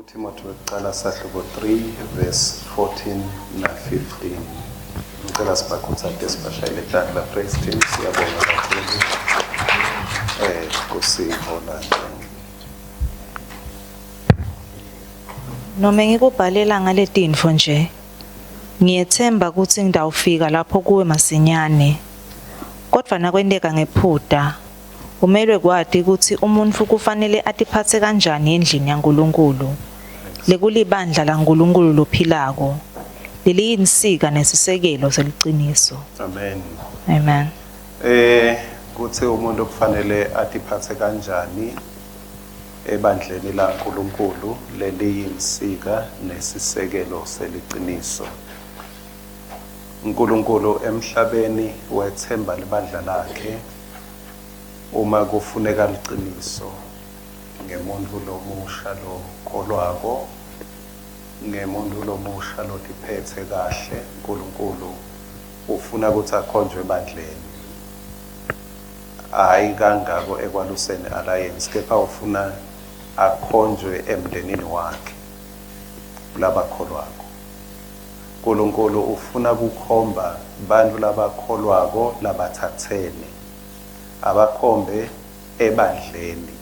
UTimothy wekuqala sahluko 3 verse 14 na 15. Ngicela sibakhuthate sibashayele tandla praise team siyabonga kakhulu. Eh kusihola nje. Nome ngikubhalela ngaletintfo nje, ngiyetsemba kutsi ngitawufika lapho kuwe masinyane. Kodvwa nakwenteka ngephuta, umelwe kwati kutsi umuntfu kufanele atiphatse kanjani endlini yaNkulunkulu, lekulibandla laNkulunkulu lophilako, leliyinsika nesisekelo seliciniso. Amen. Amen. Eh kutsi umuntu kufanele atiphatse kanjani ebandleni laNkulunkulu leliyinsika nesisekelo seliciniso. Nkulunkulu emhlabeni wetsemba libandla lakhe uma kufuneka liciniso ngemuntfu lomusha lokholwako, ngemuntfu lomusha lotiphetse kahle. Nkulunkulu ufuna kutsi akhonjwe ebandleni, hhayi kangako ekwaluseni Alliance, kepha ufuna akhonjwe emndenini wakhe kulabakholwako. Nkulunkulu ufuna kukhomba bantfu labakholwako labatsatsene, abakhombe ebandleni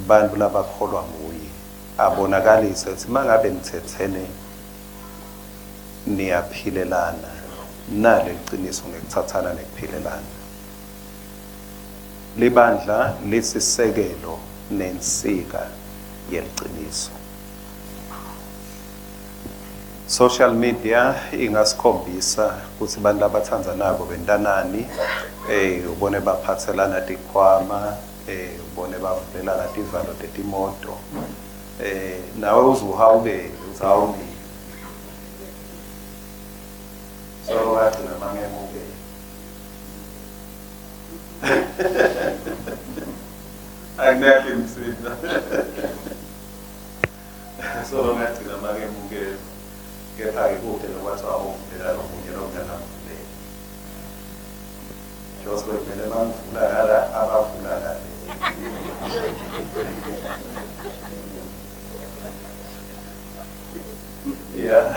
bantfu labakholwa nguye, abonakalise kutsi mangabe nitsetsene niyaphilelana, nali liciniso ngekutsatsana nekuphilelana. Libandla lisisekelo nensika yeliciniso. Social media ingasikhombisa kutsi bantu labatsandzanako bentanani, eh ubone baphatselana tikhwama, eh ubone bavulelana tivalo tetimoto. Eh nawe uzuhawukele uthi hawu mina. So ngagcina mangemukele. Angeke ngimsinda. Solo ngagcina makemukela kepha-ke kute nokwathiwa awuvulela lomunye lokunganamvulela. Jose bekumele bangivula ngala abavula ngale. Yeah.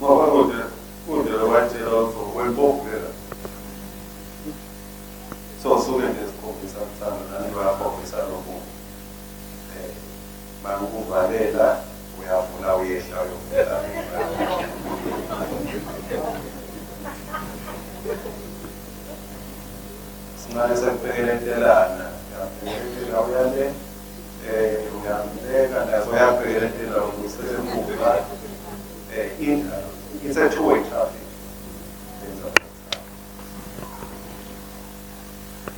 Ngoba kude kude lokwatshela ukuthi wempovulela. So suke nje sikhombisa uthando nani bayakhombisa lokunye. Eh, Makukuvalela uyavula uyehla uyovula. Sincane sekuphekelentelana, uyaphekeletela uyale eh uyambeka naso uyaphekeletela usesemuva eh injalo. It's a two way traffic.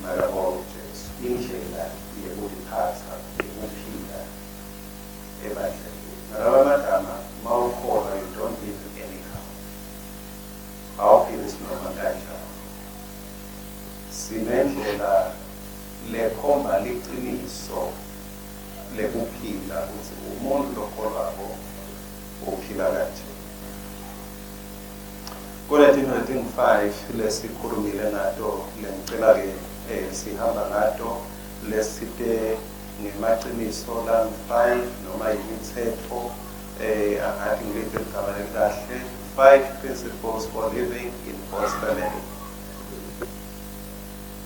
Makabongwe Jesu. Indlela yekutiphatsa, yekuphila ebandleni. Ngalawa amagama mawukholwa you don't live anyhow. Awuphili sinoma kanjani. Sinendlela lekhomba liciniso lekuphila kutsi umuntu lokholwako uphila kanje. Kunetinto letingu-five lesikhulumile ngato lengicela-ke eh, sihamba ngato lesite ngemaciniso langu-five noma imitsetfo eh, angathi ngiliphi ligama lelikahle five principles for living in God's family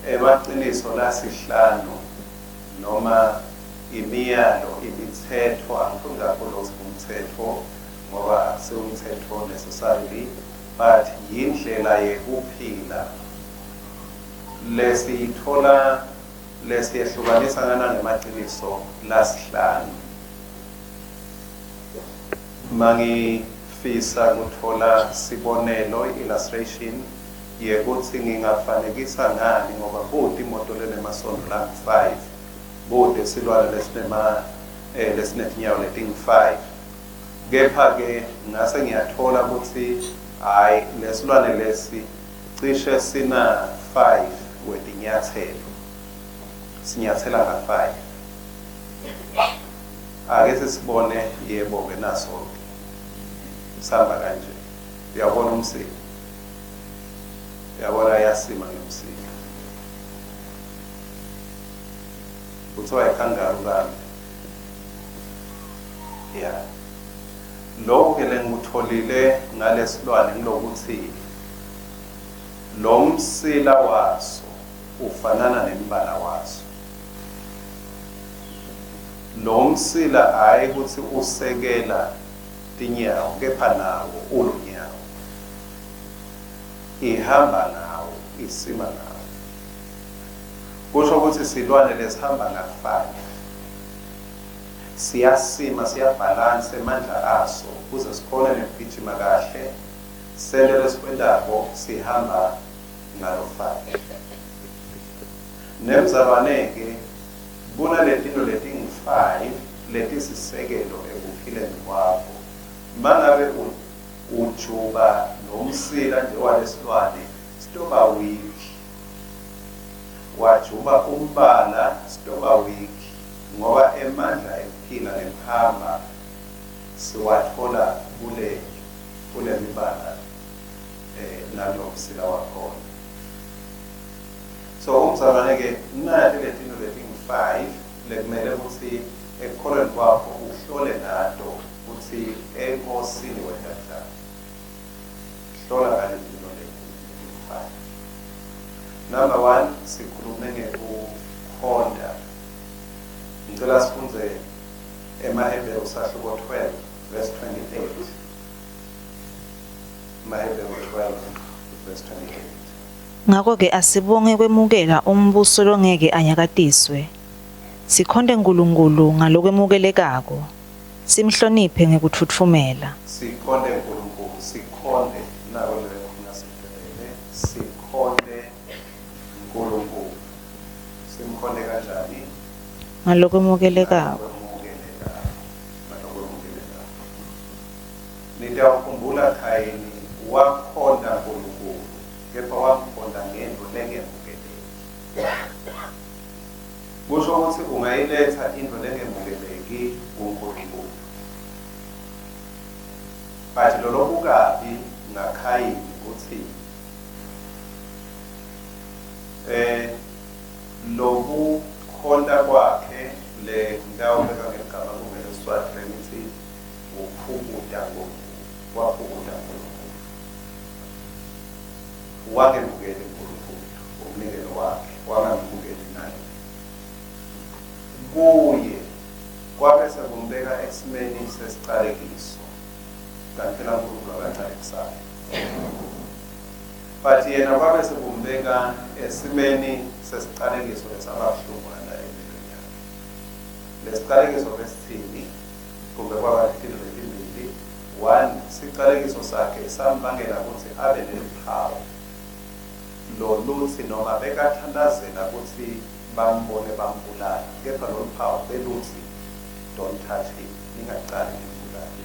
emaciniso lasihlanu noma imiyalo imitsetfo angifuni kakhulu ukuthi umtsetfo ngoba akusiwumthetfo necessarily but yindlela yekuphila lesiyithola lesiyehlukanisa nganangemaciniso lasihlanu. Mangifisa kutfola sibonelo, illustration, yekutsi ngingafanekisa ngani ngoba kute imoto lenemasondvo langu-five, kute silwane lesinema eh, lesinetinyawo letingu-five. Kepha-ke ngase ngiyatfola kutsi hhayi lesilwane lesi cishe sina 5 wetinyatselo. Sinyatsela nga 5. Ake sisibone yebo-ke naso-ke. Sihamba kanje. Uyawubona umsila. Uyabona iyasima ngemsila. Kuthiwa ikhangaru kambe. Ya. Lokhu ke lengikutholile ngalesilwane ngilokuthi lo msila waso ufanana nembala waso. Lo msila hhayi ukuthi usekela tinyawo kepha nawo ulunyawo. Ihamba ngawo, isima ngawo. Kusho ukuthi silwane lesihamba nga-five. Siyasima, siyabhalansa emandla aso kuze sikhone nekugijima kahle. Sento lesikwentako sihamba ngalo five. Nemzalwane-ke kunaletintfo letingu-five letisisekelo ekuphileni kwakho. Mangabe ujuba lomsila nje walesilwane sitoba weak. Wajuba umbala sitoba weak ngoba emandla ekuphila nekuhamba siwatfola kule kulemibala eh nalomsila wakhona. So umzalwane ke nati letintfo letingu-five lekumele kutsi ekukholweni kwakho uhlole ngato kutsi eNkosini wenta njani. Hlola ngaletintfo letingu-five. Number one, sikhulume ngekukhonta. Ngicela sifundze emaHebheru sahluko 12 verse 28. EmaHebheru 12 verse 28. Ngako-ke asibonge kwemukela umbuso longeke anyakatiswe. Sikhonte Nkulunkulu ngalokwemukelekako, simhloniphe ngekutfutfumela. Sikhonte Nkulunkulu, sikhonte nako lekhona sidwebele, sikhonte Nkulunkulu. Simkhonte kanjani? Ngalokwemukelekako. Ngalokwemukelekako. Ngalokwemukelekako. Nitawukhumbula Khayini wakhonta Nkulunkulu, kepha wamkhonta ngentfo lengemukeleki. Kusho ukuthi ungayiletha intfo lengemukeleki kuNkulunkulu. But lolokukabi ngaKhayini kutsi lokukhonta kwakhe le ngitawubeka ngeligama kumbe leSiswati lelithi uphukuta Nkulunkulu, waphukuta Nkulunkulu. Wangemukeli Nkulunkulu umnikelo wakhe, wangamukeli naye. Kuye kwabe sekumbeka esimeni sesicalekiso. Kanti phela Nkulunkulu akacalekisani. But yena kwabe sekumbeka esimeni sesicalekiso lesababuhlungwana empilweni yakhe. Lesicalekiso besithini? Kumbe kwaba netintfo letimbili. One, sicalekiso sakhe sambangela kutsi abe neluphawu lolutsi noma bekathantazela kutsi bambone bambulala, kepha lolu phawu belutsi don't touch him, ningacali nimbulale.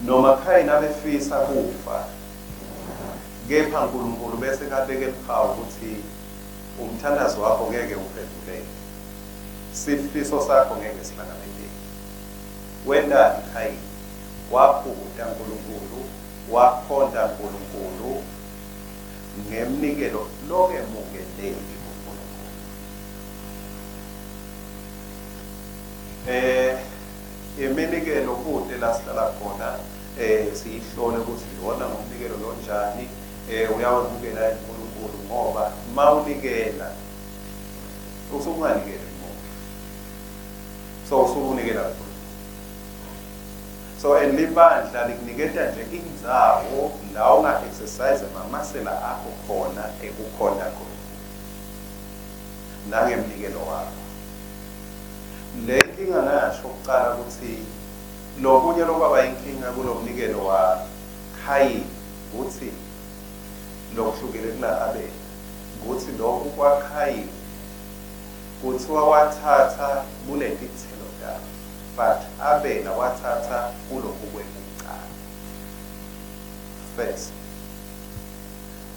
Noma Khayini abefisa kufa, kepha Nkulunkulu bese kabeke luphawu kutsi umthandazo wakho ngeke uphendvuleke, sifiso sakho ngeke sihlangabeteke. Wentani Khayini? Waphukuta Nkulunkulu, wakhonta Nkulunkulu ngemnikelo longemukeleki kuNkulunkulu. Iminikelo kute la sihlala khona siyihlole ukuthi lona ngumnikelo lonjani, uyawemukela yini uNkulunkulu, ngoba mawunikela usuke unganikeli kumuntu, so usuke unikela kuNkulunkulu. So and libandla likuniketa nje indzawo la unga-exercise emamasela akho khona ekukhonta Nkulunkulu nangemnikelo wakho. Le nkinga ngasho kucala ukuthi lokunye lokwaba inkinga kulomnikelo wa Khayini kutsi lokuhlukile kula Abela kutsi lokhu kwaKhayini kuthiwa wathatha kuletitselo takhe, but Abela wathatha kulokhu kwekucala first.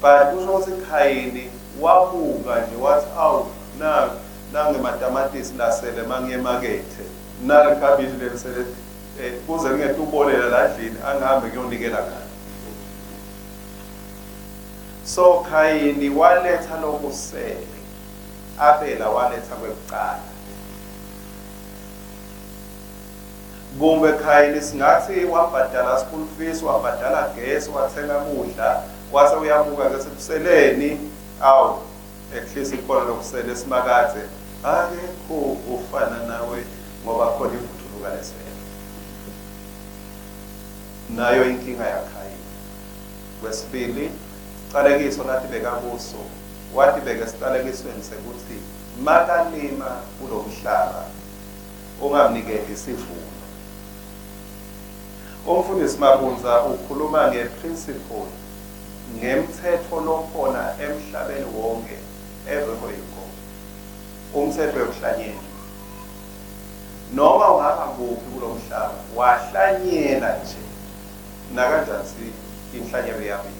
But kusho ukuthi Khayini wabuka nje wathi awu na nangematamatisi lasele mangiye emakethe nali khabishi lelisele kuze ngingetubolela la ndlini angihambe ngiyonikela ngalo. So Khayini waletha lokusele, Abela waletha kwekucala. Kumbe Khayini singathi wabhadala school fees, wabhadala gesi, wathenga kudla, wase uyabuka ke sekuseleni, awu at least ikhona lokusele simakadze akekho ufana nawe ngoba khona ivuthuluka lesele. Nayo inkinga yaKhayini. Kwesibili, sicalekiso latibeka kuso, watibeka esicalekisweni sekuthi makalima kulomhlaba ungamniketi isivuno. Umfundisi Mabunza ukhuluma nge-principle, ngemthetho lokhona emhlabeni wonke, everywhere you go. Umthetho wekuhlanyela. Noma ungaba kuphi kulomhlaba, wahlanyela nje nakanjani si inhlanyelo yami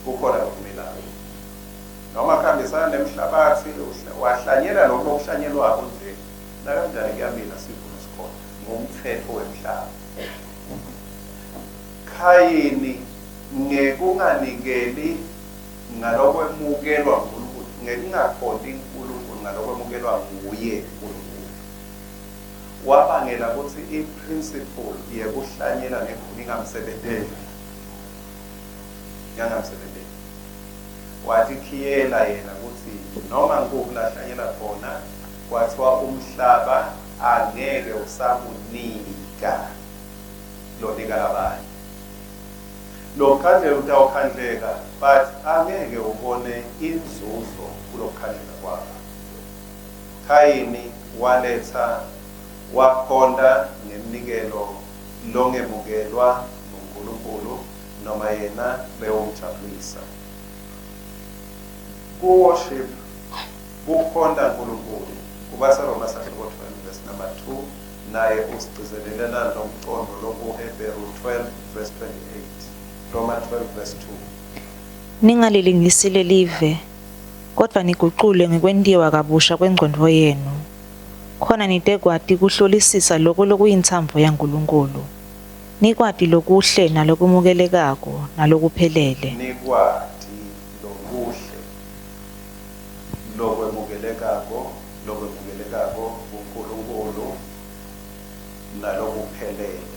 kukhona lokumilayo. Noma kuhambisana nemhlabathi wahlanyela lokhu lokuhlanyelwako nje nakanjani kuyamila sivuno sikhona ngumthetho wemhlaba. Khayini ngekunganikeli ngalokwemukelwa nguNkulunkulu, ngekungakhonti uNkulunkulu ngalokwemukelwa nguye uNkulunkulu, wabangela ukuthi i-principle yekuhlanyela nekuvuna ingamsebenteli, yangamsebenteli. Watikhiyela yena ukuthi noma ngikuphi lahlanyela khona, kwathiwa umhlaba angeke usakunika lonika labanye. Lokukhandleka utawukhandleka, but angeke ubone inzuzo kulokukhandleka kwakho. Khayini waletha wakhonta ngemnikelo longemukelwa nguNkulunkulu noma yena bewumjabulisa. Ku-worship, kukhonta uNkulunkulu, kubaseRoma sahluko 12 verse number 2, naye usigcizelela lo mqondo lokuHebheru 12 verse 28. Roma 12 verse 2. Ningalilingisi lelive, kodvwa niguculwe ngekwentiwa kabusha kwengcondvo yenu, khona nitekwati kuhlolisisa loko lokuyintsandvo yaNkulunkulu, nikwati lokuhle nalokwemukelekako nalokuphelele. Nikwati lokuhle lokwemukelekako, lokwemukelekako kuNkulunkulu nalokuphelele.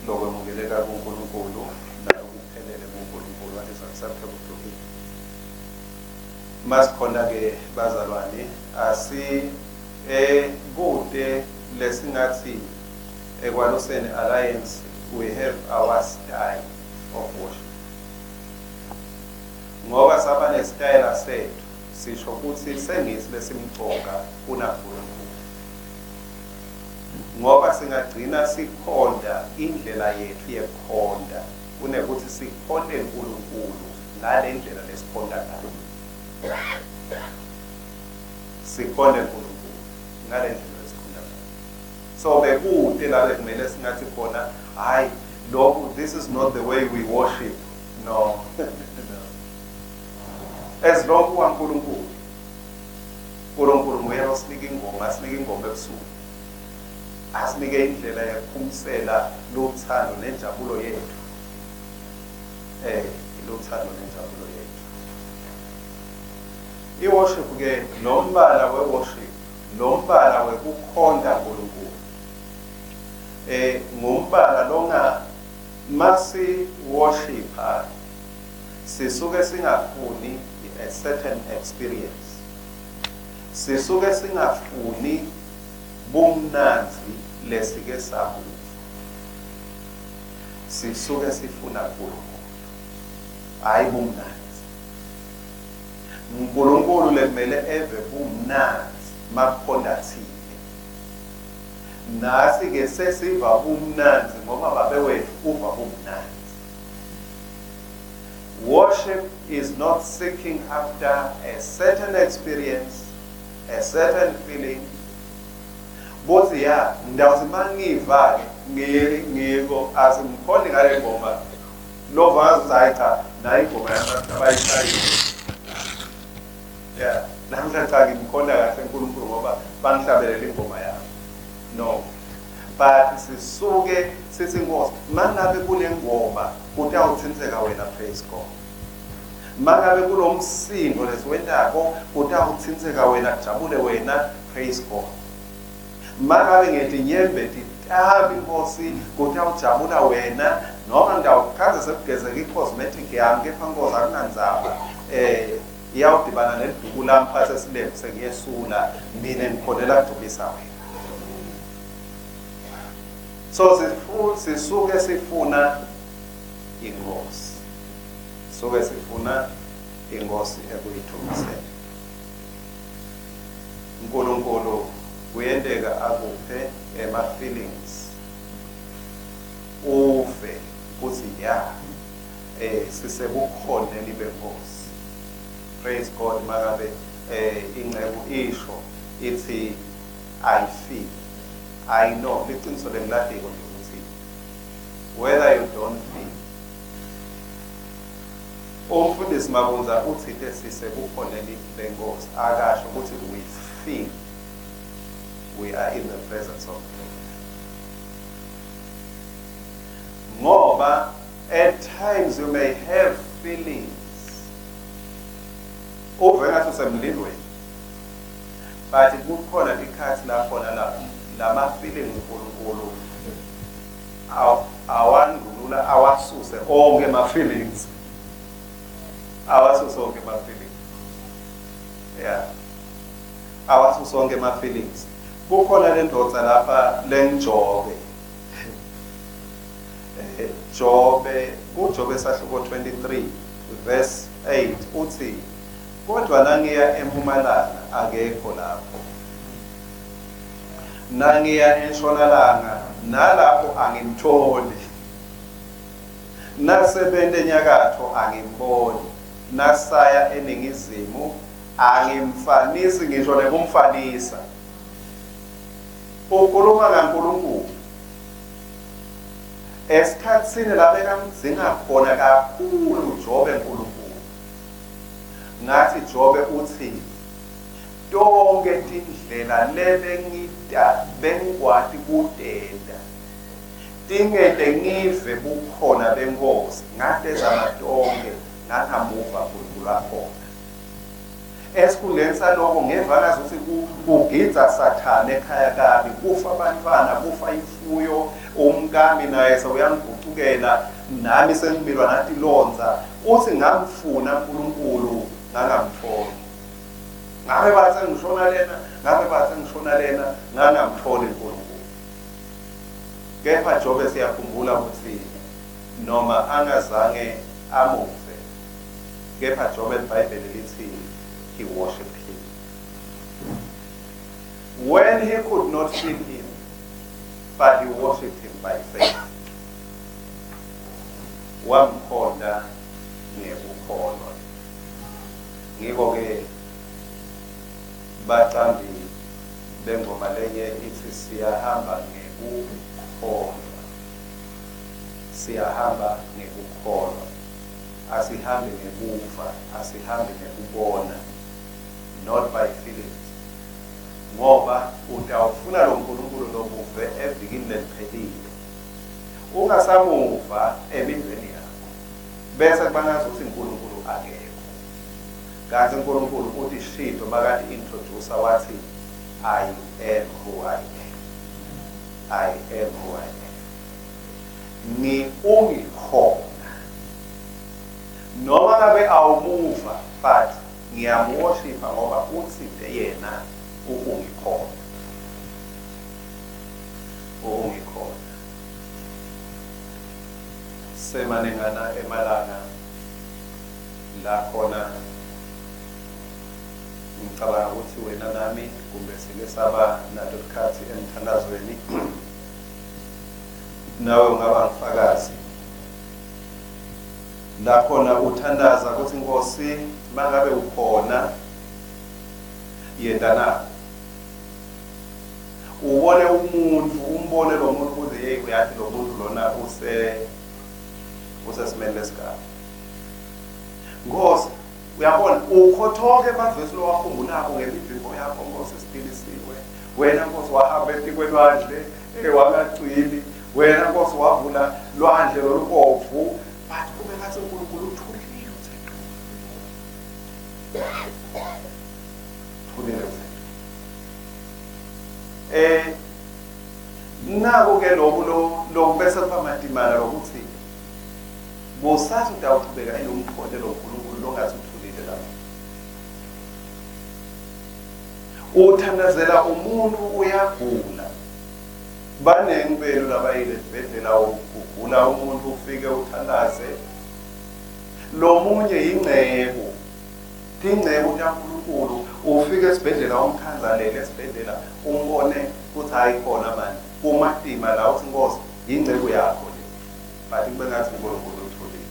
Lokwemukeleka kuNkulunkulu nalokuphelele kuNkulunkulu, what is acceptable to him. Masikhona ke bazalwane, asi kute lesingathi eKwaluseni Alliance we have our style of worship. Ngoba saba nesitayela sethu, sisho ukuthi sengisi lesimcoka kunaNkulunkulu. Ngoba singagcina sikhonta indlela yethu yekukhonta kunekuthi sikhonte uNkulunkulu ngale ndlela lesikhonta ngayo. Sikhonte uNkulunkulu ngale ndlela lesikhonta ngayo. So bekude la bekumele singathi khona, hayi lokhu, this is not the way we worship. No. No. As long kuwaNkulunkulu, uNkulunkulu nguye osinika ingoma, asinike ingoma ebusuku, asinike indlela yokuphumisela luthando nenjabulo yethu. Luthando nenjabulo yethu. I-worship ke, lo mbala we-worship, lo mbala wekukhonta uNkulunkulu, ngumbala longa masi worshipa sisuke singafuni a certain experience, sisuke singafuni bumnandzi lesike sabuva, sisuke sifuna uNkulunkulu, hayi bumnandzi. uNkulunkulu lekumele eve bumnandzi makukhonta thina. Nasi ke sesiva bumnandzi ngoba babe wethu uva bumnandzi. Worship is not seeking after a certain experience, a certain feeling. Kuthi ya ngidawuthi mangiva ke ngiko asimkhoni ngale ngoma lova ngazi hayi cha nayi ingoma yami abayishayile. Yeah, namhla cha ngimkhonda kahle uNkulunkulu ngoba bangihlabelela ingoma yami. No. But sisuke sithi Nkosi, mangabe kule ngoma kutawuthintseka wena, praise God. Mangabe kulomsindo lesiwentako kutawuthintseka wena, kujabule wena, praise God. Mangabe ngetinyembeti tami Nkosi kutawujabula wena, noma ngitawukhandza sekugezeka i-cosmetic yami, kepha Nkosi akunandzaba, iyawudibana neliduku lami phasi esilembu sengiyesula, mina ngikhonela kudumisa wena. So sisuke sifuna iNkosi, suke sifuna iNkosi ekuyithumiseni. uNkulunkulu kuyenteka akuphe ema feelings, uve kutsi ya, sisebukhoneni beNkosi. Praise God. Mangabe inceku isho ithi I feel, I know, liqiniso lengilatiko nje ukuthi whether you don't feel, umfundisi Mabunza uthite sisebukhoneni beNkosi, akasho ukuthi we feel we are in the presence of God, ngoba at times you may have feelings, uve ngathi usemlilweni, but kukhona tikhathi la khona lama feelings uNkulunkulu awandulula, awasuse onke ama feelings, awasuse onke ama feelings, yeah, awasuse onke ama feelings. Kukhona le ndvodza lapha lenjobe, Jobe, kuJobe sahluko 23 verse 8 uthi, kodwa nangiya empumalanga akekho lapho, nangiya entshonalanga nalapho angimtholi, nasebente enyakatho angimboni, nasaya eningizimu angimfanisi ngisho nekumfanisa. Ukhuluma ngaNkulunkulu esikhatsini la bekamdzinga khona kakhulu Jobe uNkulunkulu. Ngathi Jobe uthi tonke tindlela lebengita bengikwati kutenta tingente ngive bukhona beNkosi, ngatezama tonke ngangamuva uNkulunkulu akhona. Esikhundleni saloko ngeva ngazuthi kugidza Sathane ekhaya kabi, kufa abantwana, kufa imfuyo, umkami naye sewuyangigucukela, nami sengibilwa natilondza. Uthi ngamfuna uNkulunkulu ngangamtholi, ngabe bathe ngishona lena, ngabe bathe ngishona lena, ngangamtholi uNkulunkulu. Kepha Jobe siyakhumbula ukuthi noma angazange amuve, kepha Jobe iBhayibheli lithi he worshipped him. When he could not feel him, but he worshipped him by faith. Wamkhonda ngekukholwa. Ngiko-ke bacambi bengoma lenye ithi siyahamba ngekukholwa, siyahamba ngekukholwa, asihambi ngekuva, asihambi ngekubona, not by feelings, ngoba utawufuna lo nkulunkulu lomuve evikini leliphelile ungasamuva emiveni yakho, bese kuba ngazuthi uNkulunkulu akekho. Kanti uNkulunkulu uthi shito makati introduce wathi I am who I am, I am who I am, ngi ungikhona. Noma ngabe awumuva, but ngiyamworshipha ngoba uthinte yena ungikhona, ungikhona. Semaningana emalanga la khona ngicabanga ukuthi wena nami kumbe sike saba nato sikhathi emthandazweni, nawe ungaba ngufakazi la khona uthandaza ukuthi Nkosi mangabe ukhona yenta na ubone umuntu, umbone lo muntu ukuthi hey, uyathi lo muntu lona usesimeni lesigaba. Nkosi uyabona ukhothoke emavesi lowakhumbulako ngemivimbo yakho Nkosi siphilisiwe wena Nkosi, wahamba etikwelwandle wangacwili wena Nkosi, wavula lwandle lolubovu, but kube ngathi uNkulunkulu uthulile, uthe thulile, uthe. Nako ke loku loku bese kuba matimana lokuthi kusasa utawuchubeka yini umkhonte lo Nkulunkulu longathi uthulile lapho. Uthandazela umuntu uyagula. Baningi benu labayile esibhedlela ugula umuntu ufike uthandaze. Lomunye yingceku. Tingceku taNkulunkulu ufike esibhedlela umkhanzalele esibhedlela umbone kuthi hayi khona mani kumatima la uthi Nkosi yingceku yakho le. But kube ngathi uNkulunkulu uthulile.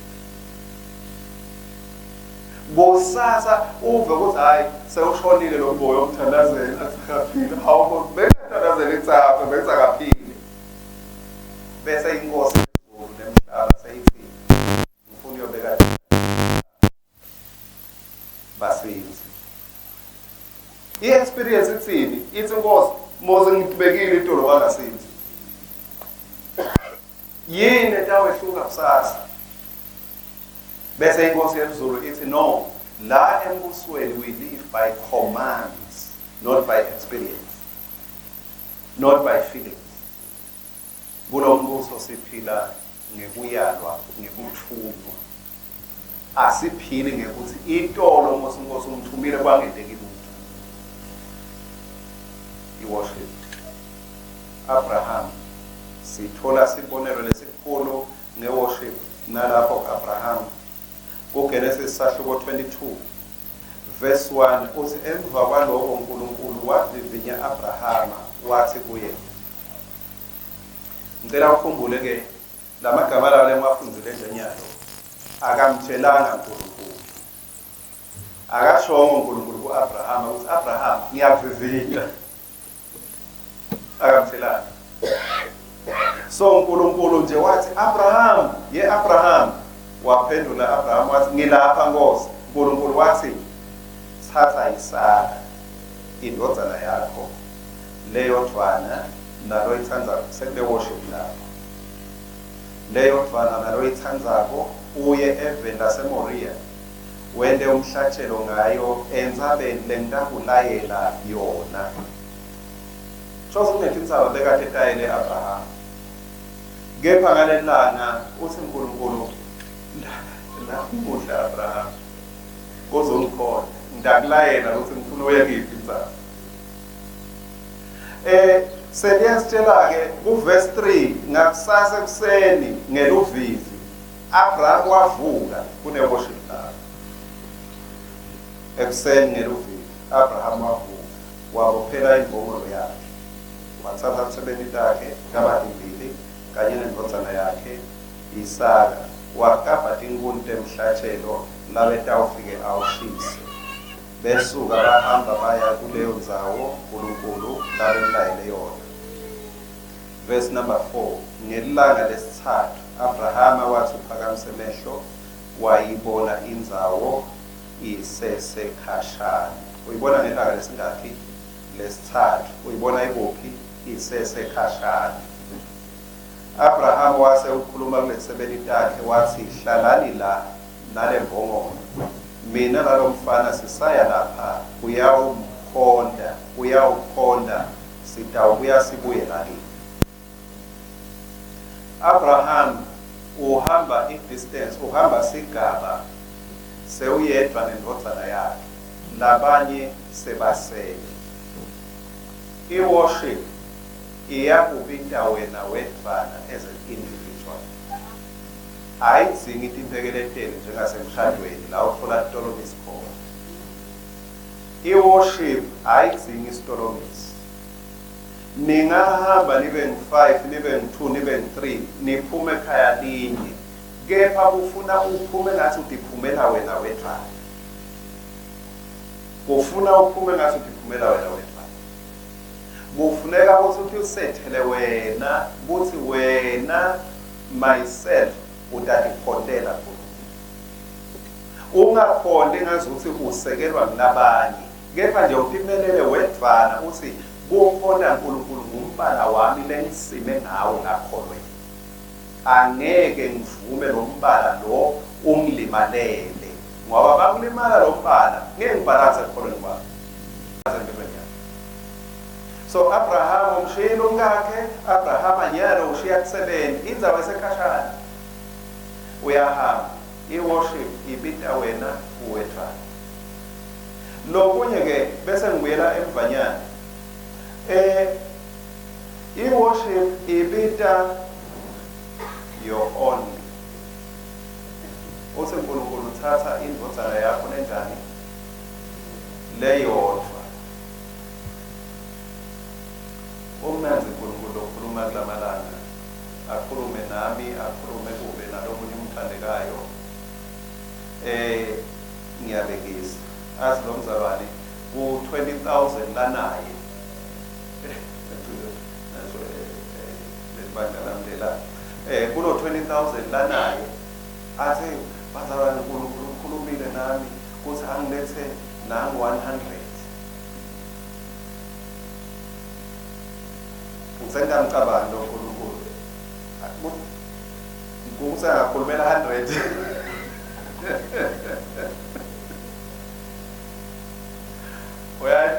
Kusasa uve ukuthi hayi sewushonile lo mboyo omthandazela asikaphili. Hawu bengathandazela itsaphe bengisakaphili. Bese inkosi yezulu nemhlaba seyithi ngifuna uyobeka basinzi. I-experience ithini? Ithi inkosi mose ngibekile itolo bangasinzi. Yini etawehluka kusasa? Bese inkosi yezulu ithi no, la embusweni we live by commands, not by experience, not by feelings. Kulo mbuso siphila ngekuyalwa, ngekuthunywa. Asiphili ngekuthi itolo mose inkosi ungithumile kwangenteki lutho. I-worship. Abraham sithola sibonelo lesikhulu nge-worship nalapho Abraham kuGenesis sahluko 22 verse 1 uthi emva kwaloko uNkulunkulu wavivinya Abrahama wathi kuye. Ngicela ukhumbule ke lamagama lawo lengiwafundzile nje nyalo akamtshelanga uNkulunkulu. Akashongo uNkulunkulu kuAbrahama ukuthi Abraham ngiyakuvivinya. Akamtshelanga. So uNkulunkulu nje wathi Abraham, ye Abraham. Waphendula Abraham wathi ngilapha Nkosi. uNkulunkulu wathi thatha Isaka indodana yakho leyodvwana naloyitsandzako sekule worship lapho leyodvwana naloyitsandzako uye eveni laseMoriya wente umhlatshelo ngayo entsabeni lengitakulayela yona. Chose kunetintsaba bekatetayele Abraham. Kepha ngalelanga uthi uNkulunkulu namuhla Abraham kozongikhona ngitakulayela ukuthi ngifuna uye kuyiphi intsaba. Seliyasitshela ke ku verse 3 ngakusasa ekuseni ngeluvivi Abraham wavuka kune worship lapho. Ekuseni ngeluvivi Abraham wavuka wabophela imbongolo yakhe wathatha tisebenti takhe taba timbili kanye nendvodzana yakhe Isaka wakabha tinkhuni temhlatshelo labetawufike awushise. Besuka bahamba baya kuleyo ndzawo Nkulunkulu labemlayele yona. Verse number 4 ngelilanga lesitsatfu Abrahama watsi uphakamise emehlo wayibona indzawo isesekhashana. Uyibona ngelilanga lesingakhi? Lesitsatfu. Uyibona ikuphi? Isesekhashana. Abrahama wase ukhuluma kuletisebenti takhe watsi hlalani la nalembongolo mina nalomfana sisaya lapha kuyawumkhonta kuyawukhonta sitawubuya sibuye lakini. Abraham uhamba i-distance uhamba sigaba sewuyedvwa nendvodzana yakhe labanye sebasele. I-worship iyakubita wena wedvwana as an individual. Ayidzingi timpekeletelo njengasemshadweni la utfola titolomisi khona. I-worship ayidzingi isitolomisi. Ningahamba nibe ngu-5 nibe ngu-2 nibe ngu-3 niphume ekhaya linye kepha kufuna uphume ngathi utiphumela wena wedvwana. Kufuna uphume ngathi utiphumela wena wedvwana. Kufuneka ukuthi uthi usethele wena kuthi wena myself utatiphontela kuNkulunkulu. Ungakhonti ngazuthi usekelwa ngulabanye kepha nje utimelele wedvwana uthi kukhona uNkulunkulu ngumbala wami lengisime ngawo ngakholwe. Angeke ngivume lo mbala lo ungilimalele ngoba bakulimala lo mbala ngeke ngibhalanse ekukholweni kwami. Empilweni yami. So Abraham umshiyile umkakhe, Abraham anyalo ushiya kusebenzi, indzawo esekhashana. Uyahamba, i-worship ibita wena uwedvwana. Lokunye ke bese ngibuyela emvanyana. I-worship ibita your only. Uthi uNkulunkulu uthatha indvodzana yakho lenjani? Leyodvwa. Umnandzi uNkulunkulu lokhuluma kulamalanga, akhulume nami, akhulume kube nalomunye umthandekayo. Ngiyabekisa. Athi lo mzalwane ku 20,000 lanaye. Naso lelibandla lami lela. Kulo 20,000 lanaye athi bazalwane uNkulunkulu ukhulumile nami kuthi angilethe nangu 100. Ngisengamcabangi lo Nkulunkulu. Ukuthi angakhulumela 100. Uyayi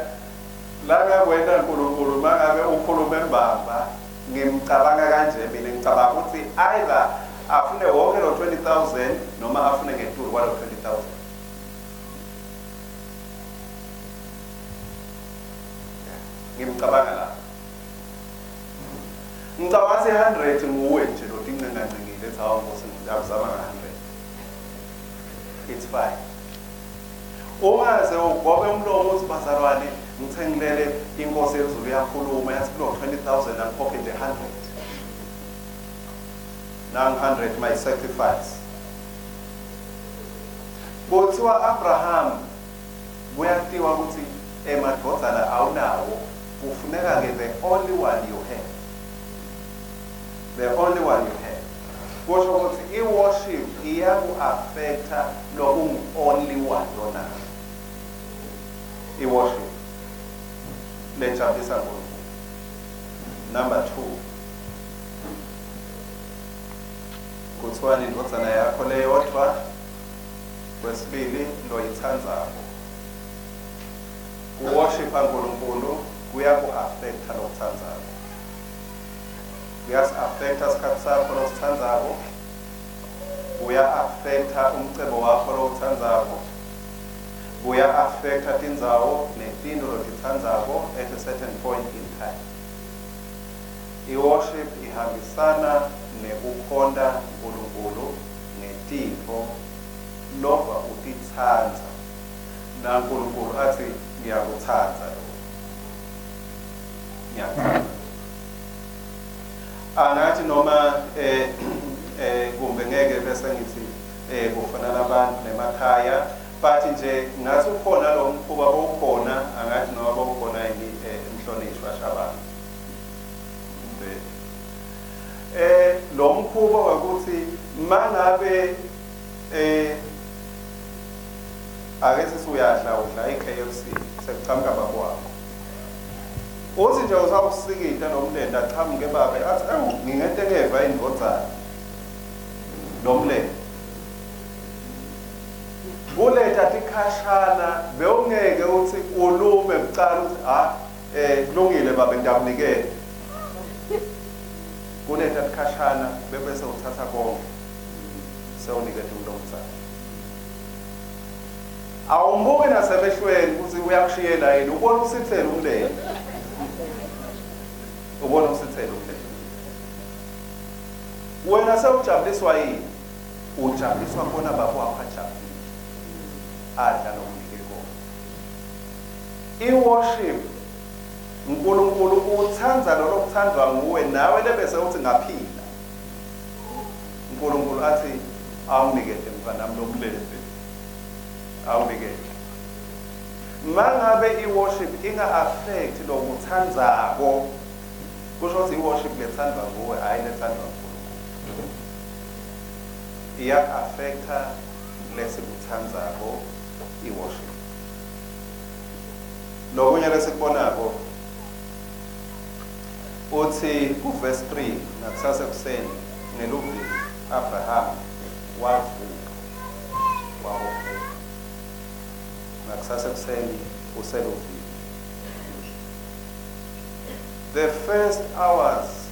la ngakwenta uNkulunkulu mangabe ukhuluma embamba ngimcabanga kanje mina ngicabanga ukuthi either afune wonke lo 20,000 noma afune ngetulu kwalo 20,000. Ngimcabanga la. Ngicabanga ukuthi 100 nguwe nje lo tincengancengile ethi hawu Nkosi ngiyakuzama nga 100. It's fine. Ungaze ugobe umlomo uthi bazalwane ngithe ngilele inkosi yezulu iyakhuluma yathi kulo 20,000 angikhokhe nje 100. Nang 100 my sacrifice. Kuthiwa Abraham kuyatiwa ukuthi emadvodzana awunawo, kufuneka ke the only one you have. The only one you have. Kusho ukuthi i-worship iyaku-affecta lokungu only one lona. I-worship lejabulisa uNkulunkulu. Number 2. Kuthiwa indvodzana yakho leyodvwa, kwesibili loyitsandzako. Kuworshipha uNkulunkulu kuyaku-affecta lokutsandzako. Kuyasi-affecta isikhathi sakho lositsandzako, kuya-affecta umcebo wakho lowutsandzako, kuya-affecta tindzawo netintfo lotitsandzako at a certain point in time. I-worship ihambisana nekukhonta uNkulunkulu ngetintfo lova utitsandza, naNkulunkulu athi ngiyakutsandza lokho. Ngiyakutsandza. Angathi noma kumbe ngeke bese ngithi kufanana abantu nemakhaya, but nje ngathi ukhona lo mkhuba bowukhona, angathi noma bowukhona yini emhlonishwa Shabana. Lo mkhuba wokuthi mangabe ake sithi uyadla udla i-KFC sekuchamuka baba wakho. Uthi nje usawusikita lo mlente achamuke babe athi ewu ngingente ngeva indvodzana lo mlente. Kuleta tikhashana bewungeke uthi ulume kucala uthi ha kulungile babe ngiyakunikela. Kuleta tikhashana bese uthatha konke sewuniketa umuntu omdzala. Awumbuki nasemehlweni ukuthi uyakushiyela yini, ubona usithele umlente. Ubona usithele umlente. Wena sewujabuliswa yini? Ujabuliswa kubona baba wakho ajabulile. Adla lokunike kona. I-worship uNkulunkulu uthanda lolo kuthandwa nguwe nawe lebese uthi ngaphila. uNkulunkulu athi awunikete mfanami lomlente. Awunikete. Mangabe i-worship inga-affect lokuthandzako, kusho ukuthi i-worship lethandwa nguwe hhayi lethandwa uNkulunkulu. Iya-affecta lesikuthandzako i-worship. Lokunye lesikubonako uthi ku-verse 3 ngakusasa ekuseni ngeluvivi Abraham wavuka wabopheka. Ngakusasa ekuseni useluvivi. The first hours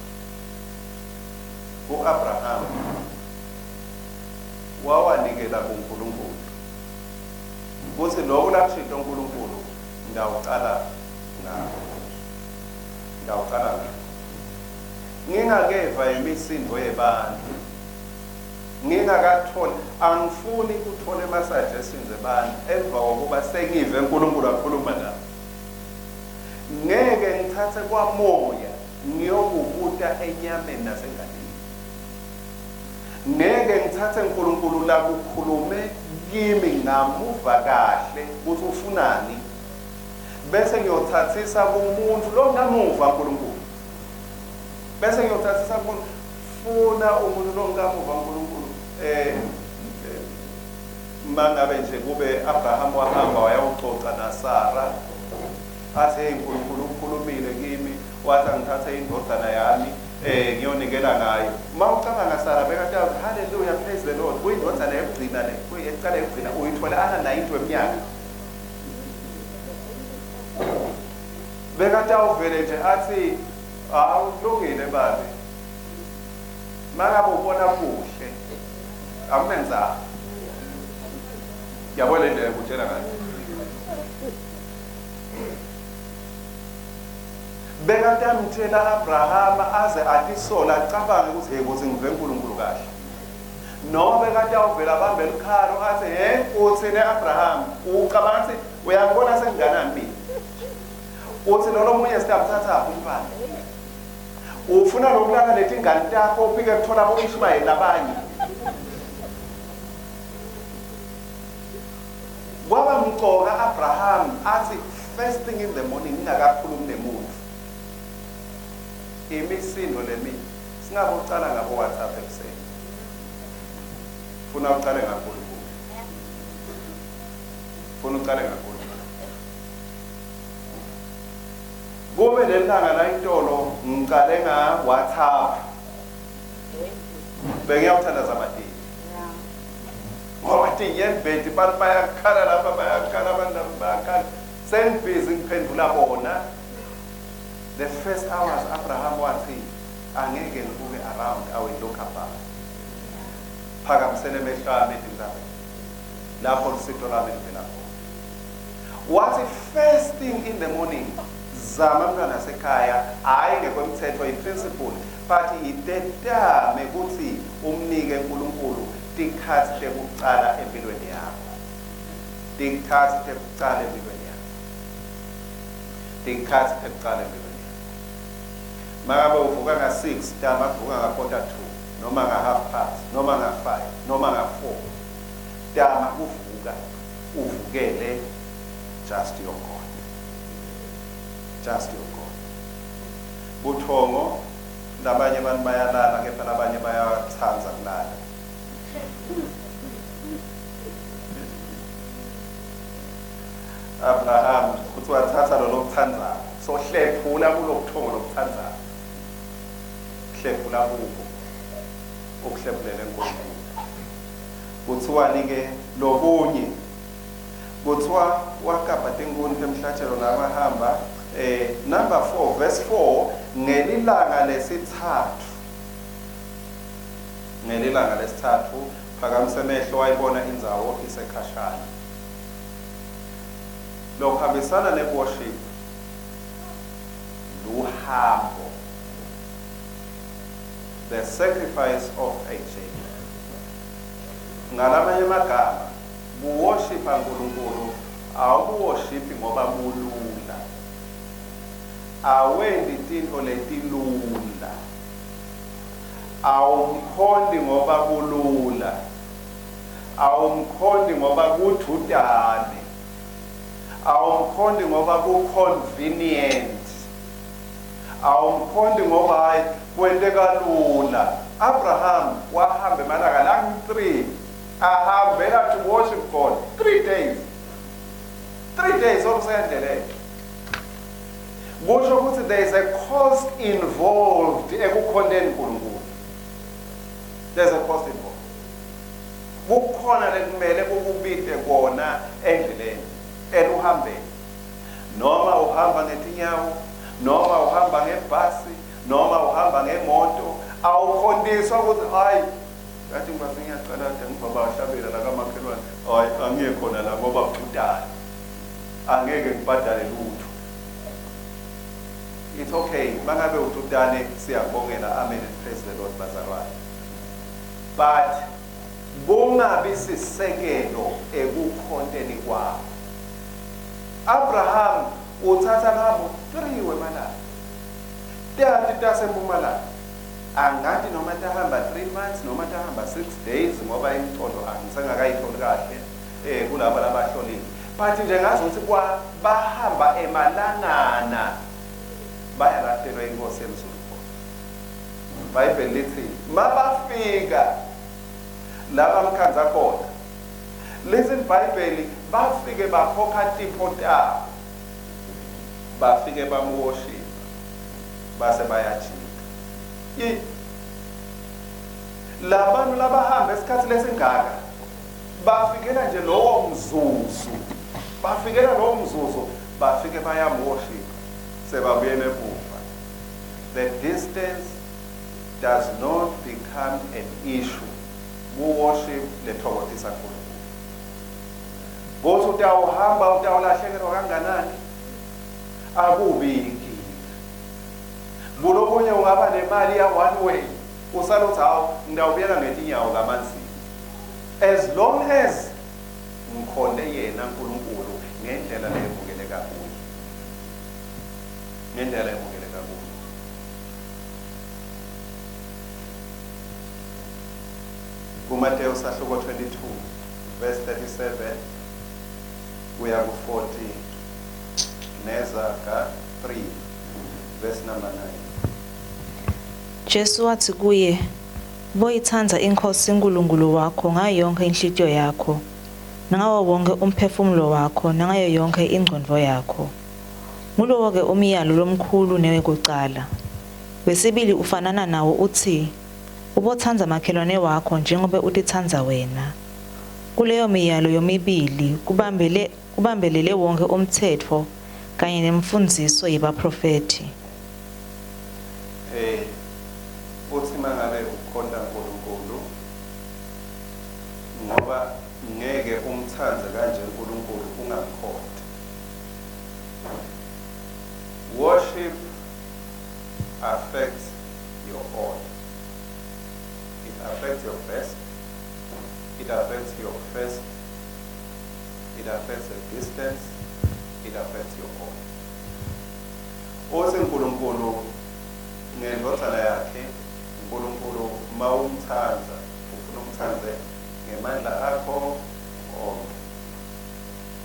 ku-Abraham wawanikela kuNkulunkulu kutsi loku lakushito uNkulunkulu ngitawucala ngako, ngitawucala ngako, ngingakeva imisindo yebantfu, ngingakatholi, angifuni kuthola ema-suggestions ebantfu emva kokuba sengive uNkulunkulu akhuluma nabo. Ngeke ngithathe kwamoya ngiyokubuta enyameni nasengatini. Ngeke ngithathe uNkulunkulu lakukhulume kimi ngamuva kahle ukuthi ufunani, bese ngiyothathisa kumuntu longamuva uNkulunkulu, bese ngiyothathisa kumuntu. Funa umuntu longamuva uNkulunkulu. Mangabe nje kube Abraham wahamba wayawucoca naSara, athi, hey, uNkulunkulu ukhulumile kimi, wathi angithathe indodana yami ngiyonikela ngayo. Uma ucabanga Sara bekade athi, hallelujah, praise the Lord, kuyindodana yokugcina le, kuyekuqala yokugcina, uyithole ana 90 weminyaka. Bekade awuvele nje athi, hawu kulungile babe, mangabe ubona kuhle akunenzaba. Yabona le ndlela ngikutshela ngayo. Bekatamtshela Abrahama aze atisola acabange ukuthi hey, kuthi ngive uNkulunkulu kahle. Noma bekade awuvela abambe elikhalo athi, hey, uthini Abraham, ucabanga ukuthi uyangibona senginganani mina? Uthi lolo munye sitamthathaphi umntwana? Ufuna lokulala letingane takho ufike kuthola bo-Ishmayeli labanye. Kwaba mcoka Abraham athi first thing in the morning ngingakakhulumi nemuntu. Imisindo lemi singabocala ngabo WhatsApp ekuseni. Funa uqale ngaNkulunkulu. Funa uqale ngaNkulunkulu. Kube lelanga la itolo ngicale nga WhatsApp. Bengiyawuthandaza amadini. Ngoba tinyembeti bantu bayakhala lapha, bayakhala abantu lapha, bayakhala. Sengibhizi ngiphendula bona. The first hours Abraham wathi angeke ngibuke around, I will look above. Phakamisele emehlo ami etintsabeni. Lapho lusito lwami livela khona. Wathi first thing in the morning, zama mntwana sekhaya, hhayi ngekwemthetho, i-principle, but itetame kutsi umnike uNkulunkulu tikhatsi tekucala empilweni yakho. Tikhatsi tekucala empilweni yakho. Tikhatsi tekucala empilweni yakho. Mangabe uvuka nga-6, tama kuvuka nga-1:45, noma nga-5:30, noma nga-5, noma nga-4. Tama kuvuka uvukele just your God. Just your God. Buthongo labanye abantu bayalala kepha labanye bayatsandza kulala. Abraham uthi wathatha lo lokuthandzako, so hlephula kulobuthongo lokuthandzako, hlephula kubo ukuhlephulele uNkulunkulu. Kuthiwani ke lokunye? Kuthiwa wakabha tinkuni temhlatshelo labahamba. Number 4, verse 4, ngelilanga lesithathu, ngelilanga lesithathu phakamisa emehlo wayibona indzawo isekhashana. Lokuhambisana ne-worship luhambo, the sacrifice of a journey. Ngalamanye amagama, kuworshipha uNkulunkulu awukuworshiphi ngoba kulula. Awendi tintfo letilula. Awumkhondi ngoba kulula. Awumkhondi ngoba kududane. Awumkhondi ngoba ku-convenient. Awumkhondi ngoba hayi kwenteka lula. Abraham wahamba emalanga langu-3 ahambela to worship God. 3 days. 3 days okusendleleni. Kusho ukuthi there is a cost involved ekukhonteni uNkulunkulu. There's a cost involved. Kukhona lekumele kukubite kona endleleni eluhambeni. Noma uhamba ngetinyawo, noma uhamba ngebhasi, noma uhamba ngemoto, awukhontiswa ukuthi hayi ngathi ngibase ngiyacala kade ngiva bahlabela la kamakhelwane, hayi angiye khona la ngoba kudala angeke ngibhadale lutho. It's okay, mangabe ututane siyabongela, amen and praise the Lord bazalwane. But kungabi sisekelo ekukhonteni kwakho. Abraham uthatha labo 3 wemalanga. Tati tasempumalanga. Angathi noma tahamba 3 months noma tahamba 6 days ngoba imicondo angisengakayitholi kahle kulabo labahlolile. But nje ngazi ukuthi kwa bahamba emalangana baya lahlelwa inkosi emzulu khona. iBhayibheli lithi mabafika laba mkhanza khona, lithi iBhayibheli bafike bakhokha tipho tabo, bafike bamworship base bayajika. Labantu labahamba esikhathi lesingaka bafikela nje lowo mzuzu, bafikela lowo mzuzu, bafike bayamworship sebabuyele emuva. The distance does not become an issue ku-worship lethokozisa uNkulunkulu. Kuthi utawuhamba utawulahlekelwa kanganani, akubi inkinga. Kulokunye ungaba nemali ya one way, usale uthi hawu ngitawubuyela ngetinyawo kamanzini. As long as ngikhonde yena uNkulunkulu ngendlela leyemukeleka kuye, ngendlela emukeleka kuye. KuMateyu sahluko 22 verse 37 kuya ku-40 neZaga 3 verse number 9. Jesu wathi kuye, "Boyithanda iNkosi uNkulunkulu wakho ngayo yonke inhliziyo yakho, nangawo wonke umphefumulo wakho, nangayo yonke ingqondo yakho." Ngulowo ke umyalo lomkhulu newekucala. Wesibili ufanana nawo uthi, "Ubothanda makhelwane wakho njengoba utitsandza wena." Kuleyo miyalo yomibili kubambelele wonke umthetho kanye nemfundziso yebaprofethi. Uthi mangabe ukhonta uNkulunkulu, ngoba ngeke umthandze kanje uNkulunkulu ungamkhonti. Worship affects your all. It affects your best, it affects your first, it affects the distance, it affects your all. Uthi uNkulunkulu ngendvodzana yakhe, uNkulunkulu mawumthanda, ufuna umthandze ngemandla akho onke,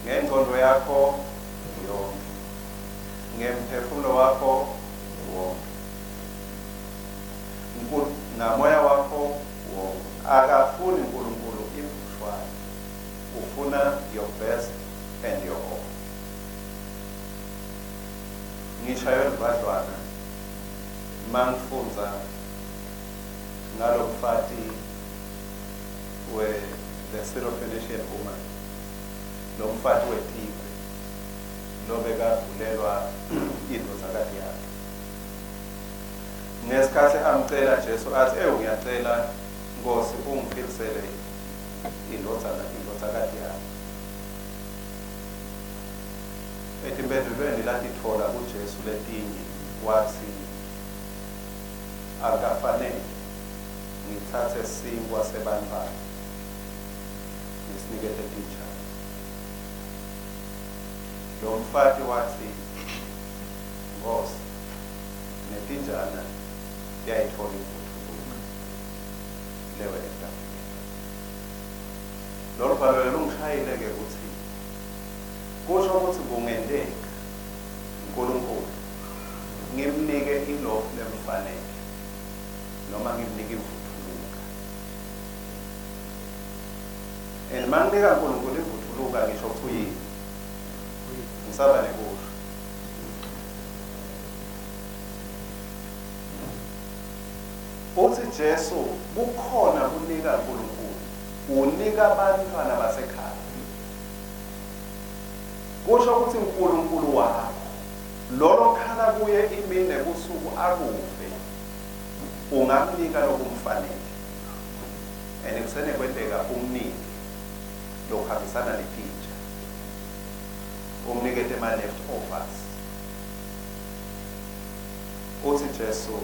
ngengqondo yakho yonke, ngemphefumulo wakho wonke, ngamoya wakho wonke. Akafuni uNkulunkulu imvushwane, ufuna your best and your all. Ngishaywe livadlwana mangifundza ngalomfati we the Syrophoenician woman, lo mfati wetive lobekagulelwa indvodzakati yakhe. Ngesikhathi amcela Jesu athi, "Ewu ngiyacela Nkosi ungiphilisele indvodzakati yami." Etimphendvulweni latitfola kuJesu letinye wathi, "Akafanele ngitsatse sinkwa sebantfwana ngisinikete tinjana." Lo mfati wathi, "Nkosi, netinjana tiyayitfola imvuthuluka lewe etafuleni." Lolu bhalo lungishayile ke ukuthi kusho ukuthi kungenteka uNkulunkulu ngimnike ilofu lemfanele noma ngimnike imvuthuluka. And manginika uNkulunkulu imvuthuluka ngisho ukuthi uyini, ngisaba nekusho. Uthi Jesu kukhona kunika uNkulunkulu, unika abantwana basekhaya. Kusho ukuthi uNkulunkulu wakho. Lolo khala kuye imini nebusuku akuve ungamnika lokumfanele. And kusenekwenteka umnike lokuhambisana netinja, umnikete ema-leftovers. Uthi Jesu,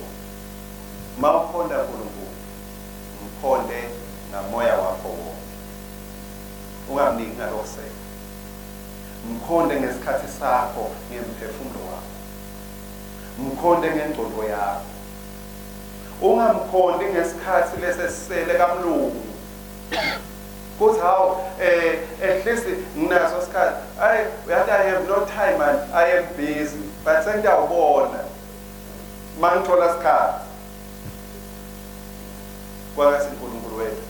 mawukhonta uNkulunkulu, mkhonte ngamoya wakho wonke, ungamniki ngalokusele. Mkhonte ngesikhathi sakho, ngemphefumulo wakho, mkhonte ngengcondo yakho. Ungamkhonti ngesikhathi lesesisele kamlungu kuthi hawu, at least nginaso isikhathi. Ayi, uyathi, "I have no time and I am busy, but sengiyawubona mangithola isikhathi." Kwakathi uNkulunkulu wethu,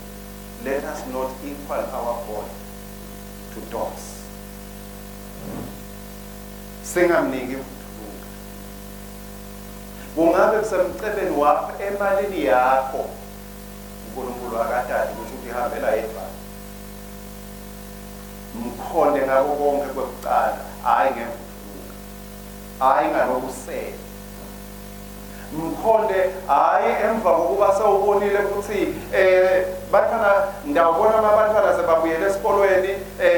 let us not equal our God to dogs. Singamniki imvuthuluka. Kungabe kusemcebeni wakho, emalini yakho, uNkulunkulu akatali ukuthi utihambela yedwa. Mkhonde ngako konke kwekucala, hhayi ngemvuthuluka, hhayi ngalokusele. Mkhonde hhayi emva kokuba sewubonile ukuthi bantwana ndawubona abantwana sebabuyele esikolweni,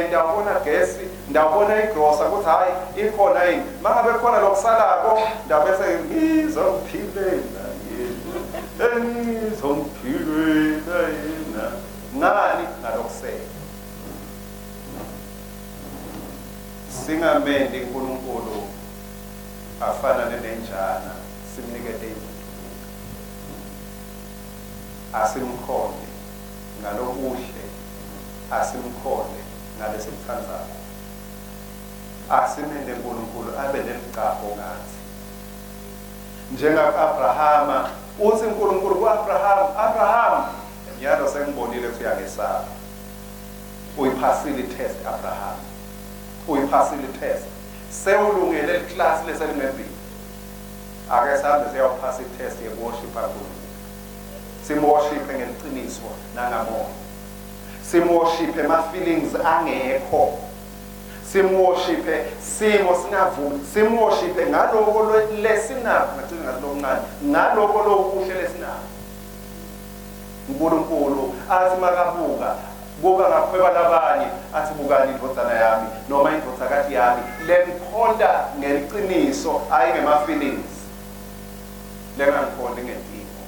ndawubona gesi, ndawubona igrosa ukuthi hhayi ikhona yini. Mangabe khona lokusalako, ndabese ngizophilela yena, engizophilela yena ngani ngalokusele. Singamendi uNkulunkulu afanane nenjana, simnikete imvuthuluka. Asimkhonde ngalokuhle, asimkhonde ngalesikutsandzako. Asimende uNkulunkulu abe nelicapho ngathi, njenga-Abrahama. Uthi uNkulunkulu ku-Abraham, "Abraham, nyalo sengibonile ukuthi uyangesaba. Uyiphasile i-test, Abraham, uyiphasile i-test, sewulungele liklasi leselingembili. Ake sihambe siyawuphasa i-test yekuworshipha uNkulunkulu, simworshiphe ngeliciniso nangamoya, simworshiphe ema-feelings angekho, simworshiphe simo singavumi, simworshiphe ngaloko lesinako." Ngagcina ngathi lokuncane, ngaloko lokuhle lesinako. uNkulunkulu athi makabuka buka ngakhweba labanye, athi, "Bukani indvodzana yami noma indvodzakati yami lengikhonta ngeliciniso, hayi ngema-feelings, lengangikhonti ngentimo."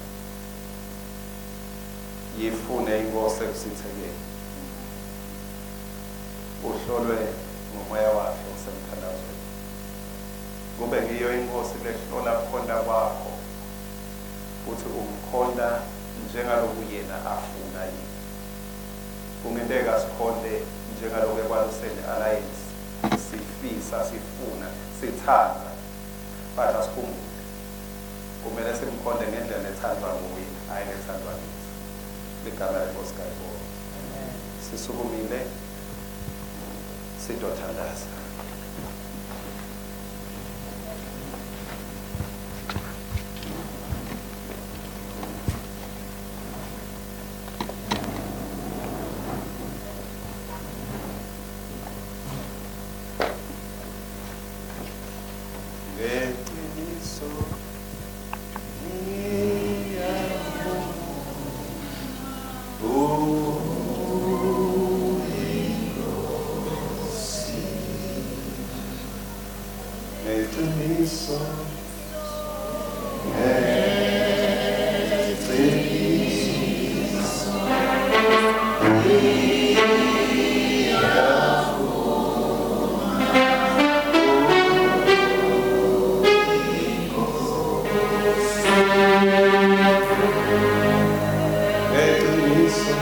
Yifune inkosi ekusithekeni, uhlolwe ngumoya wakhe osemthandazweni, kube ngiyo inkosi lehlola kukhonta kwakho, kuthi umkhonta njengaloku yena afuna yini. Kungenteka sikhonte njengaloku eKwaluseni Alliance sifisa, sifuna, sithanda, but asikhumbule, kumele simkhonte ngendlela lethandwa nguye, hhayi lethandwa ngithi. Ligama lenkosi kalibonge. Sisukumile, sitothandaza. Ngeqiniso ngiyabonga, ngeqiniso, ngeqiniso. Ngeqiniso. Ngeqiniso.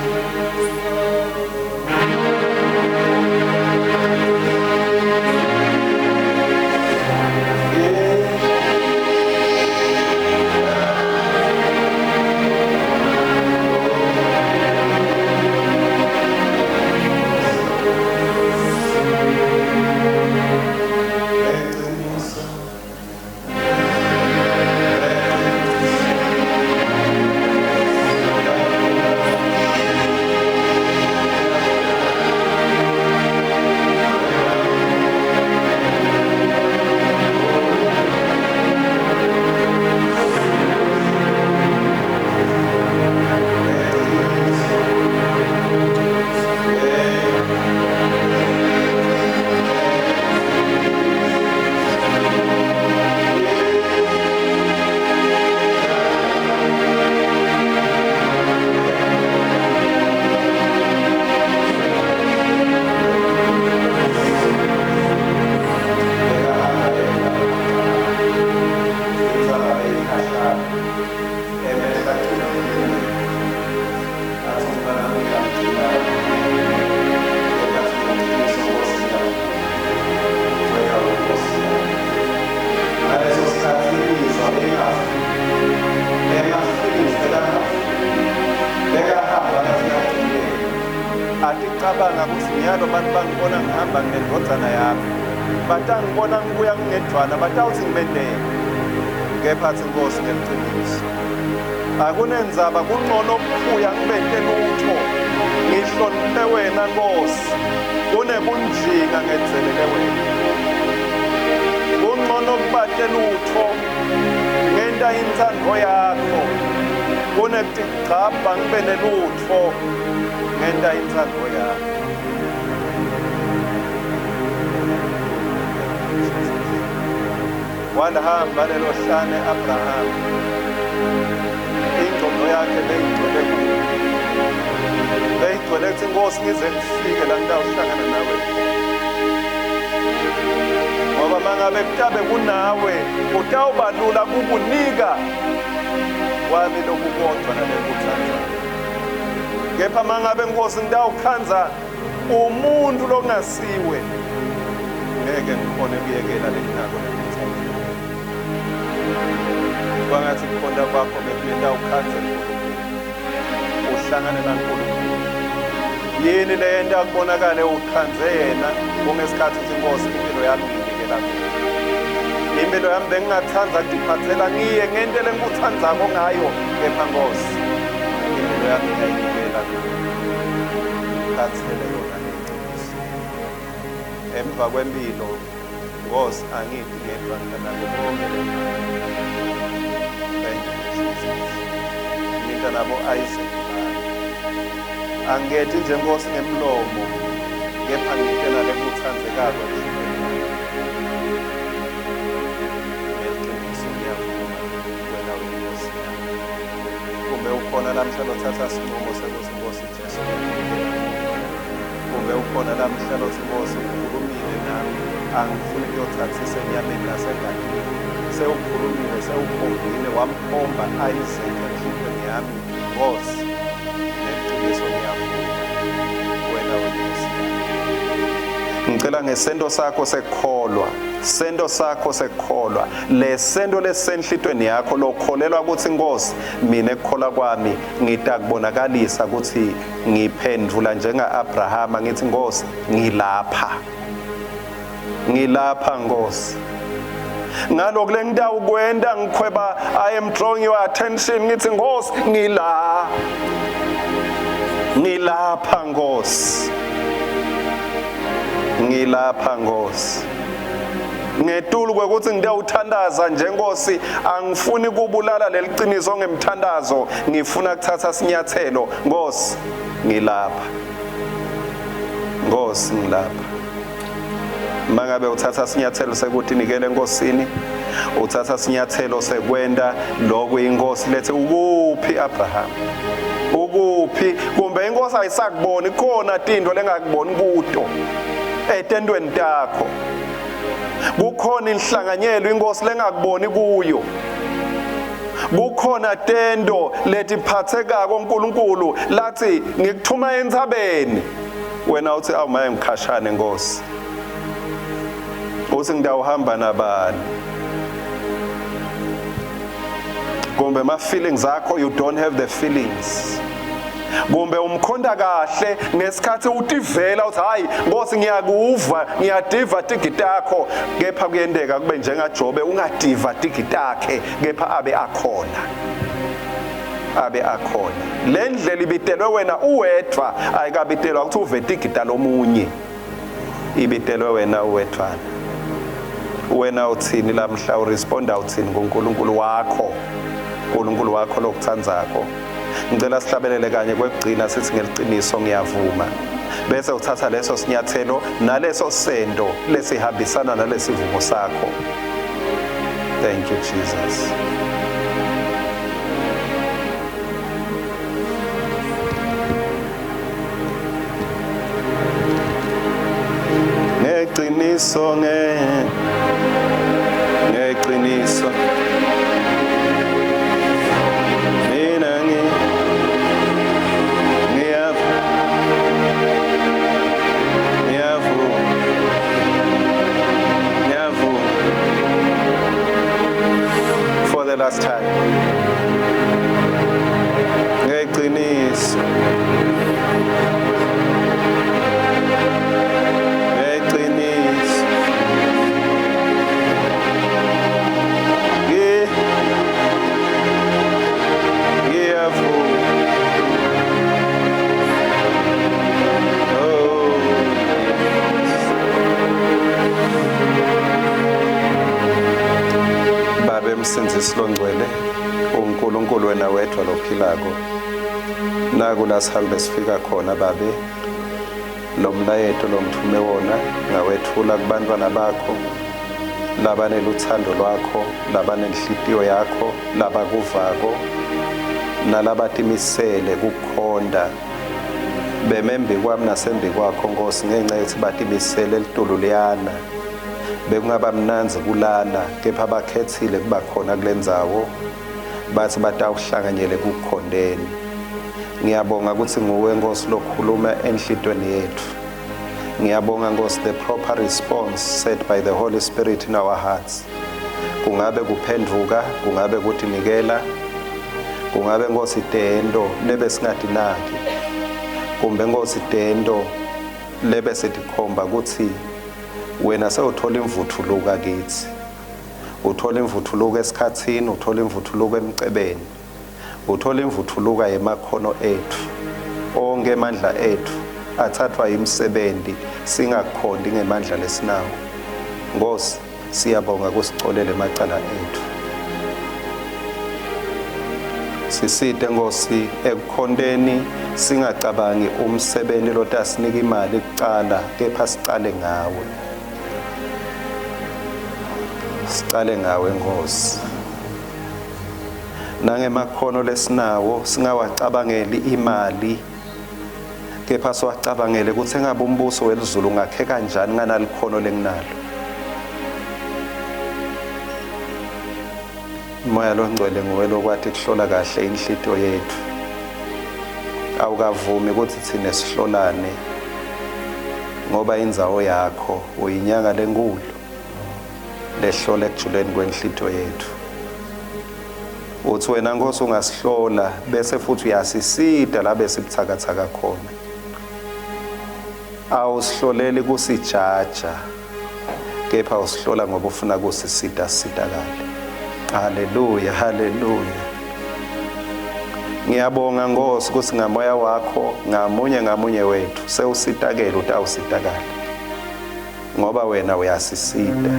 khashana emehlo agcina kuye athi umntwana ngiyamgcina kepha athi ngeqiniso nkosi yami wena wenkosi yami ngaleso sikhathi imizwa beyingafiki ema-feelings bekangafiki bekahamba ngathi ngagcineka aticabanga ukuthi nyalo bantu bangibona ngihamba nginendvodzana yami batangibona ngibuya ngingedvwana batawuthi ngibendele kepha athi nkosi ngeliciniso akunendzaba kungcono ukuphuya ngibente lutho ngihloniphe wena nkosi kunebunjinga ngedzelele wena kungcono kubate lutho ngenta intsandvo yakho kunetigcabha ngibe nelutfo ngenta intsandvo yakho. Walihamba lelo hlane Abraham, ingqondo yakhe beyigcwele kuyo, beyigcwele kuthi inkosi ngize ngifike la ngitawuhlangana nawe ngoba mangabe kutabe kunawe kutawuba lula kukunika kwami lokukodwa nalekuthandayo kepha mangabe nkosi ngitawukhandza umuntu longasiwe ngeke ngikhone kuyekela lenginako lengithandayo kwangathi kukhonta kwakho bekumele ukhandze uNkulunkulu uhlangane naNkulunkulu yini leyenta kubonakale ukhandze yena kungesikhathi uthi inkosi impilo yami ngiyinikela kuwe impilo yami bengingathanda kutiphathela ngiye ngento lengikuthandzako ngayo kepha nkosi impilo yami ngiyayinikela kuwe ngiphathele yona ngeqiniso emva kwempilo nkosi angithi ngedwa ngitanako konke thank you Jesus ngitanabo Isaac angethi nje nkosi ngemlomo kepha ngitela lekuthandzekako enhliziyweni yami ngeqiniso ngiyavuma wena uyinkosi yami kumbe ukhona namhla lothatha sinqumo sekuthi inkosi Jesu ngiyakunikela kumbe ukhona namhla lothi inkosi ukhulumile nami angifuni kuyothathisa enyameni nasengadini sewukhulumile sewukhombile wamkhomba Isaac enhliziyweni yami Nkosi ngeqiniso ngiyavuma wena wenkosi ngicela ngesento sakho sekukholwa sento sakho sekukholwa lesento lesenhlitweni yakho lokholelwa ukuthi inkosi mina ekukholwa kwami ngitakubonakalisa ukuthi ngiphendula njenga-Abrahama ngithi Nkosi ngilapha ngilapha Nkosi ngalokhu lengitawukwenta ngikhweba I am drawing your attention ngithi Nkosi ngila ngilapha Nkosi ngilapha Nkosi ngetulu kwekuthi ngitawuthandaza nje Nkosi angifuni kubulala leliciniso ngemthandazo ngifuna kuthatha sinyathelo Nkosi ngilapha Nkosi ngilapha mangabe uthatha sinyathelo sekuthi nikele enkosini uthatha sinyathelo sekwenda lokhu inkosi lethe ukuphi Abraham ukuphi kumbe inkosi ayisakuboni khona tinto lengakuboni kuto etentweni takho kukhona inhlanganyelo inkosi lengakuboni kuyo kukhona tento letiphathekako uNkulunkulu lathi ngikuthuma entsabeni wena uthi awu maye ngikhashane nkosi uthi ngidawuhamba nabani kumbe ma feelings akho you don't have the feelings kumbe umkhonda kahle ngesikhathi utivela uthi hayi Nkosi ngiyakuva ngiyadiva tigi takho kepha kuyenteka kube njengaJobe ungadiva tigi takhe kepha abe akhona abe akhona le ndlela ibitelwe wena uwedwa ayikabitelwa ukuthi uve tigida lomunye ibitelwe wena uwedwana wena uthini lamhla uresponda uthini kuNkulunkulu wakho uNkulunkulu wakho lokuthandzako ngicela sihlabelele kanye kwekugcina sithi ngeliciniso ngiyavuma bese uthatha leso sinyathelo naleso sento lesihambisana nalesivumo sakho thank you Jesus ngeqiniso nge ngeqiniso. Ngeqiniso. Ngeqiniso. Ngi Ngiyavuma. Oh. Babe msindzisi longcwele, uNkulunkulu wena wedwa lophilako. Naku la sihambe sifika khona babe. Lo mlayeto longithume wona ngawethula kubantwana bakho labaneluthando lwakho, labanenhlitiyo yakho, labakuvako nalabatimisele kukukhonta beme kwami nasembi kwakho Nkosi ngenxa yokuthi batimisele litulu liyana bekungaba mnandzi kulala kepha bakhetsile kuba khona kule ndzawo bathi batawuhlanganyele kukukhonteni. Ngiyabonga ukuthi nguwe Nkosi lokhuluma enhlitweni yethu. Ngiyabonga Nkosi the proper response set by the Holy Spirit in our hearts. Kungabe kuphenduka, kungabe kutinikela, kungabe Nkosi tento lebe singatinaki. Kumbe Nkosi tento lebe setikhomba ukuthi wena sewuthola imvuthuluka kithi. Uthola imvuthuluka esikhathini, uthola imvuthuluka emcebeni. Uthola imvuthuluka yemakhono ethu. Onke emandla ethu athathwa imisebenzi singakhonti ngemandla lesinawo. Nkosi, siyabonga kusicolela emacala ethu. Sisite Nkosi ekukhonteni singacabangi umsebenzi lotasinika imali kucala kepha sicale ngawe. Sicale ngawe Nkosi. Nangemakhono lesinawo singawacabangeli imali kepha siwacabangele ukuthi engabe umbuso welizulu ungakhe kanjani nganalikhono lenginalo. Moya longcwele nguwe lokwathi kuhlola kahle inhlitiyo yethu. Awukavumi ukuthi thine sihlolane ngoba indzawo yakho uyinyanga lenkulu lehlola ekujuleni kwenhlitiyo yethu. Uthi wena Nkosi ungasihlola bese futhi uyasisida la besibuthakathaka khona. Awusihloleli kusijaja kepha usihlola ngoba ufuna kusisida sisidakale. Haleluya, haleluya. Ngiyabonga Nkosi ukuthi ngamoya wakho ngamunye ngamunye wethu sewusitakele utawusitakala. Ngoba wena uyasisida.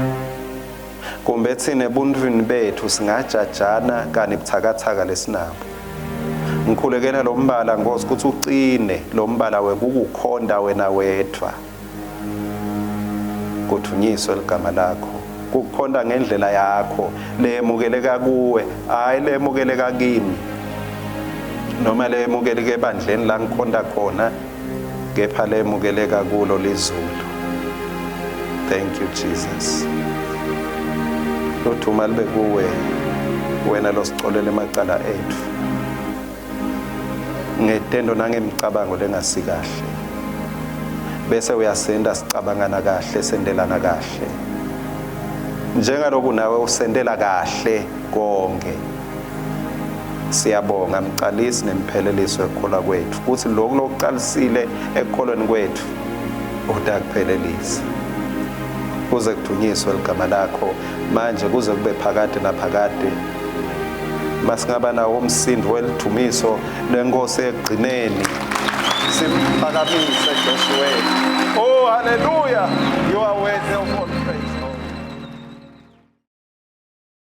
Kumbe thina ebuntwini bethu singajajana kani buthakathaka lesinabo. Ngikhulekela lo mbala Nkosi ukuthi ucine lo mbala wekukukhonda wena wedwa. Kuthunyiswe ligama lakho. Kukukhonda ngendlela yakho leyemukeleka kuwe, hayi leyemukeleka kimi. Noma leyemukeleka ebandleni la ngikhonda khona kepha leyemukeleka kulo lizulu. Thank you Jesus. Luthuma libe kuwe wena losicolela emacala ethu. Ngetendo nangemicabango lengasikahle. Bese uyasenda sicabangana kahle sendelana kahle. Njengaloku nawe usendela kahle konke. Siyabonga mqalisi nempheleliso ekukholwa kwethu kuthi lokhu lokuqalisile ekukholweni kwethu utakuphelelisa. Kuze kudunyiswe ligama lakho manje kuze kube phakade naphakade. Masingaba nawo umsindo welidumiso lenkosi ekugcineni. Simphakamise Joshua. Oh hallelujah, you are worthy of all praise.